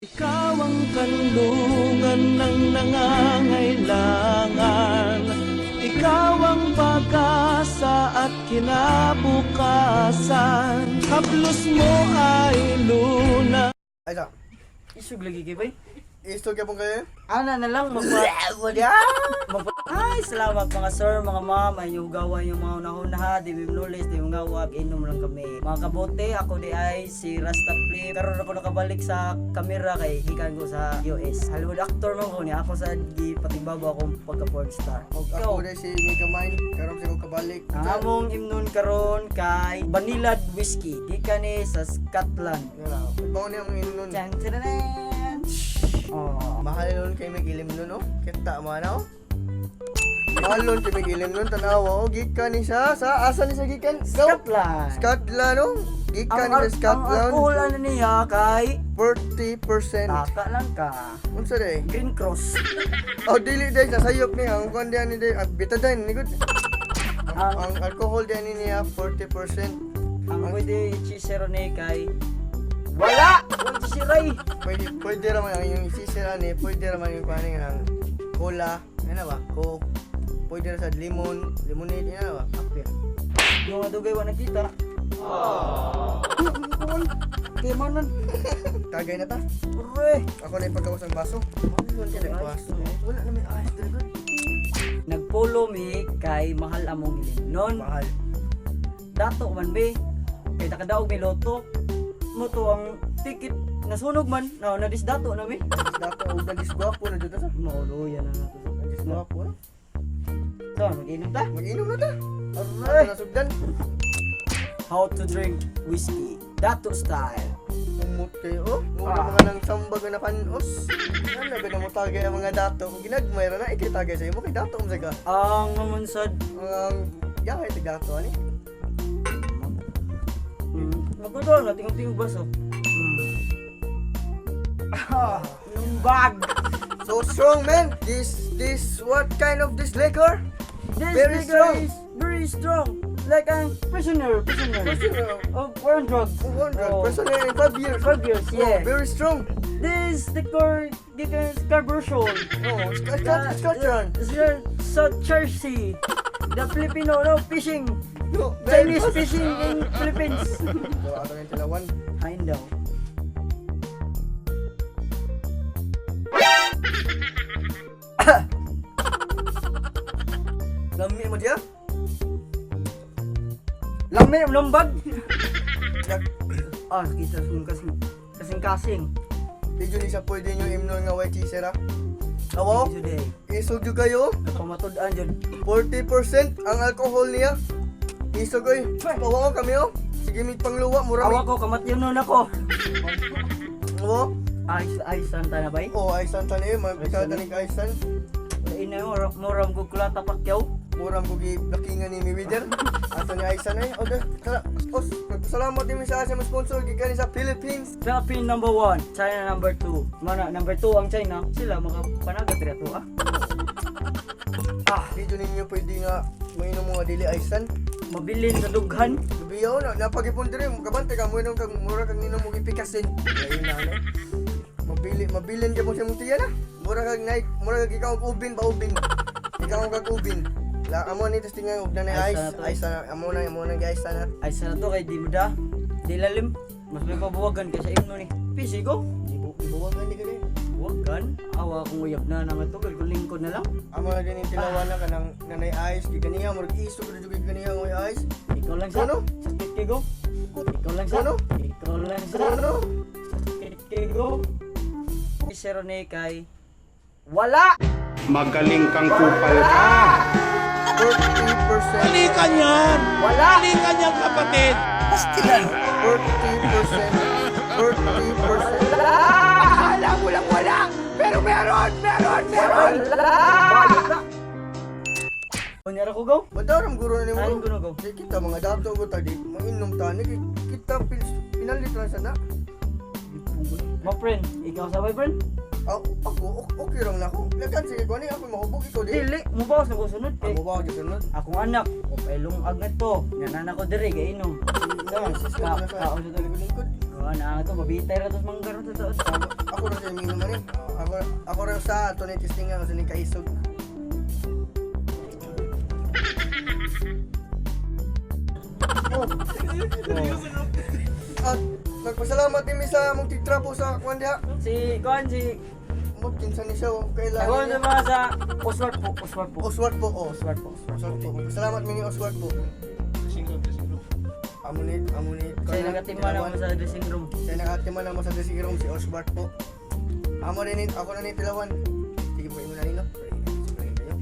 Ikaw ang kanlungan ng nangangailangan. Ikaw ang pag-asa at kinabukasan. Haplos mo ay luna. Ay sa. Isog lagi kay bay. Isog ka pong kayo. Ana na lang magpa magpa. Ay, salamat mga sir, mga ma'am, ay gawa yung mga unahuna ha, di mi knowledge, di mi gawa, inom lang kami. Mga kabote, ako di ay si Rasta Flip. Karon ako nakabalik sa kamera kay gikan ko sa US. Hollywood actor man ko niya, ako sa gipatigbabo akong pagka porn star. Og Ikaw, ako dai si Mika Mine, karon sa ko kabalik. ang among imnon karon kay Banilad Whiskey. Gikan ni sa Scotland. Wala. Bawo niya ang inom nun. Chan chan chan. Oh. Mahal nun kay may ilim nun, oh. Kita mo na, oh. Mahal nun kay may ilim nun, tanawa, oh. Gikan ni siya. Sa, asa ni siya gikan? Go! Scotland. Scotland, oh. Gikan ni Ang, sa ang Scotland. alcohol ano niya kay 40%. taka lang ka. Unsa day? Green Cross. Oh, dili day nasayop ni ang kuan diyan ni day. Ah, betadine ni good. Ang Ang alcohol diyan ni niya 40%. ang pwede chisero ni kay wala. Wala chisiray. Pwede pwede ra man ang yung sisira ni, pwede ra man yung kuan ni ang cola, ano ba? Coke. Pwede ra sa lemon, lemonade, ano ba? Apir. Yung adugay wa nakita. Kay manan. Tagay na ta. Ure. Ako na ipagawas ang baso. Wala na baso. Wala na may ice diri good. Nagpolo mi kay mahal among ilimnon. Mahal. Dato man be. Kay takadaog mi loto. Mo to ang ticket nasunog man. Na na disdato na mi. Dato og nagis gwapo na jud ta sa. Mauluyan na nato. Nagis gwapo na. So, mag-inom ta. Mag-inom na ta. Aray. Ato na sugdan. How to drink whiskey. Dato style. Umot kayo, oh. Mura Ah. mga nang sambag nga napanos. Ano na mo tagay ang mga dato. Kung ginagmay ra na ikay tagay sa imo kay dato unsa ka. Ang mamunsad. Ang yahay tag dato ani. Maganda na tingog-tingog baso. Ah, Lumbag. So strong, man. This what kind of this liquor? This Very nigga strong. is very strong. Like ang prisoner, prisoner. Prisoner Of war on drugs. One drug. Oh. Prisoner in 5 years. 5 years, yeah. Oh, very strong. This liquor gikan Scarborough. Oh, Scotland, Scotland. South Jersey. The Filipino no fishing. No, very Chinese fast. fishing in Philippines. So, ato na yung tilawan. Hain daw. Lami mo diya? Lami, lambag. Yak. Ah, kita sa kasing kasing kasing. Di jud ni siya pwede nyo imnon nga white cheese ra. Awo, Today. isog jud kayo. Pamatud-an jud. 40% ang alcohol niya. Isog oy. Pawa ko kami oh. Sige mig pangluwa mura Awa mig. ko kamatyon nun ako. Awo. Ay, ay santa na bay. Oh, ay santa ni mabita Ay, ni Aisan. Ina mo moram ko kulata pakyaw. Mura ko gi lakingan ni Mayweather. Ato ni Aisan ay. Oh, tara. Os, nagpasalamat din mi sa asya sponsor gikan ni sa Philippines. Philippines number 1, China number 2. Mana number 2 ang China, sila makapanagat diri ato ah. Ah, Di jud ninyo pwede nga mainom mga dili Aisan. Mabilin sa dughan. Biyaw na napagipon diri kabante ka mo inom kag mura kag ninom mo gipikasin. Lain na ano. Mabili mabilin ka mo sa imong tiyan na. Mura kag night, mura kag ikaw og ubin ba ubin. Ikaw kag ubin. La amo ni tas tingan og nanay Ice ice, na to. ice na amo na amo na ice na. Ay sa to kay di mo da. Di lalim. Mas may pabuwagan kaysa imno ni. Pisi ko. Ibuwagan di ka din. Buwagan. Awa akong uyab na nga tugal kung lingkod na lang. Amo na din yung tilawan na kanang nanay ice gi ganiha murag isog ra jud ganiha ngoy ice. Ikaw lang sa. Ano? Sakit kay go. Ikaw lang sa. Ano? Ikaw lang sa. Ano? Sakit kay go. Zero ni kay wala. Magaling kang kupal ka. 40%. Halika niyan! Wala. Halika niyan, kapatid! 40%. 40%. Akala mo lang wala! Pero meron! Meron! Meron! Bayot na. Kunyara ko go. Madaram guro na nimo. Ayun ko na go. Di kita mga dato ko tadi mainom tani kay kita pinalit lang sana. Ma friend, ikaw sa my friend? Ah, ako okay lang na ako. Lagan sige ko ni ako mahubog ikaw di. Dili, mo ba sa sunod kay Amo ba ako sunod? akong anak, o pailong ag na to. Nanan ako diri kay inom. Ka Ka- kaon sa lingkod. Oh, na ito mabitay ra tos mangga ra to. Ako ra sa minom man eh. Ako ra sa ato ni testing nga sa ni kaisog. Oh. At nagpasalamat din mi sa among tigtrapo sa kuan diha. Si kuan si Mo kinsa ni siya o kailangan. Ako niya. sa mga sa Oswald po, Oswald po. Oswald po, oh. Oswald po. Oswald. Oswald po. Salamat mi ni Oswald po. Amo ni, amo ni. Siya nagatima na mo sa dressing room. Siya nakatima na mo sa dressing room si Oswald po. Amo rin ako na ni tilawan. Sige po imo na nino. Sige kayo.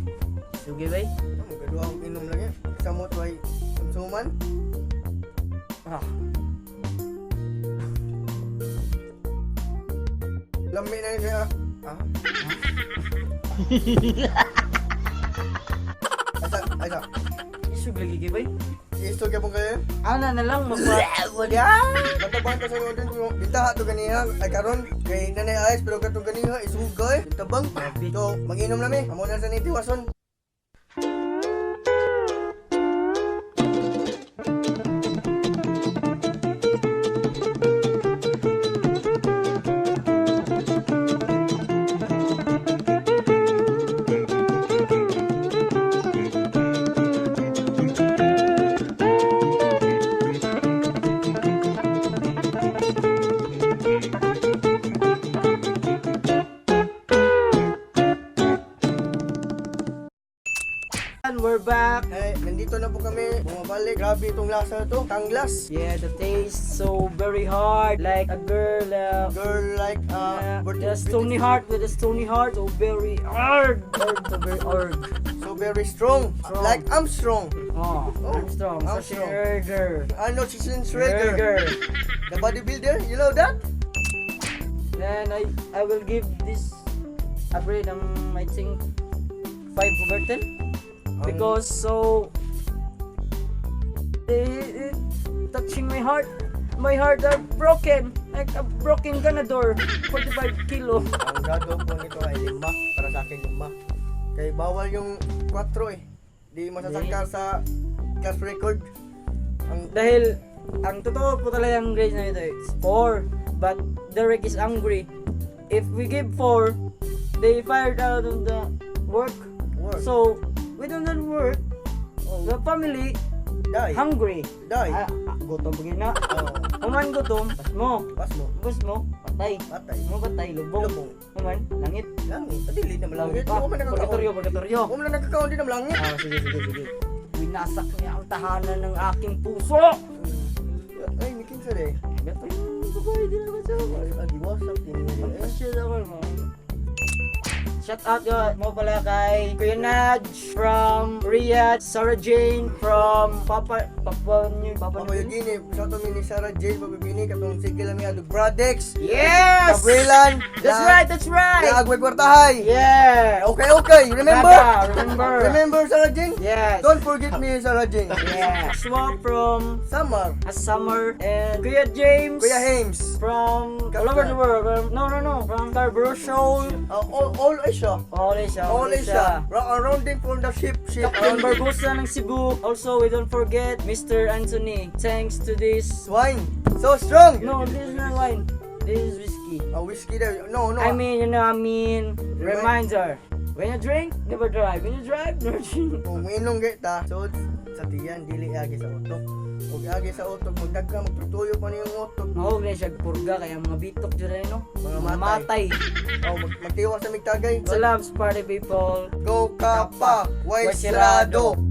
Sige bay. Amo gaduha akong inom lagi. Sa mo tuay konsuman. Ah. Lami na ni siya. Ah. Asa, asa. Isug lagi kay bay. Isto gyapon kayo. Ana na lang magpa. Banta-banta sa order ko. Bintaha to ganiha. Ay karon kay nanay ayos pero katong ganiha isugay. Tabang. So, mag-inom na mi. Amo na sa ni tiwason. And we're back. Eh, nandito na po kami. Bumabalik. Grabe itong lasa to. Tanglas. Yeah, the taste so very hard. Like a girl, Girl like the stony heart with a stony heart. So very hard. Hard, so very hard. So very strong. Strong. Like I'm strong. Oh, Oh, I'm strong. So Armstrong. Schroeder. Arnold Schwarzenegger. Schroeder. The bodybuilder, you know that? Then I will give this a grade I think 5 over 10 because so it touching my heart. My heart are broken like a broken ganador 45 kilo. Ang grado po nito ay 5. Para sa akin, 5. Kay bawal yung 4 eh. Di masasangka sa class record. Ang Dahil ang totoo po talaga ang grade na ito is 4, but Derek is angry. If we give 4, they fired out of the work. Work. So we don't have work. Oh. The family die. hungry. Die. Ah, ah, gutom pa na. Oh, Human gutom, pas mo. pas mo. Bus mo, patay. Patay. Mo patay, lubong. Lubong. Human, langit. Langit. Dili na malangit. Ah, Huwag man nakakaon. purgatorio, purgatorio. Huwag man nakakaon di na malangit. Ah, sige, sige, sige. Winasak niya ang tahanan ng aking puso. Ay, mikin sa eh. Gato yung babae din ako sa Ay, diwasak din nila eh. Shit ako mo. Shout out yun mo pala kay Kuya Naj from Riyadh, Sarah Jane from Papa New Papa Papa New Yugini, shout out mi ni Sarah Jane Pabibini katong sige lang mi adog Bradex. Yes! Gabrielan. That's right, that's right. Laagway kwartahay. Yeah. Okay. Remember? Tata, remember. Remember Sarah Jane? Yes. Don't forget me, Sarah Jane. Yeah. Swap from Samar. A Summer and Kuya James Kuya Hames. from all over the world. No. From Scarborough Shoal. All Asia. All Asia. All Asia. Rounding from the ship. Captain Rounding. Barbosa ng Cebu. Also, we don't forget Mr. Anthony. Thanks to this. Wine. So strong. No, this is not wine. This is whiskey. Whiskey there. No. I mean, you know, I mean, reminder. When you drink, never drive. When you drive, never drink. Kung uminom kita, so sa tiyan, dili agi sa utok. Ug agi sa utok, magdagka, magtutuyo pa niyong utok. Mahog na siya purga kaya mga bitok dyan rin, no? Mga Mga matay. matay. Oh, magtiwas sa migtagay. Salams, party people. Go ka pa, way Way sirado. sirado.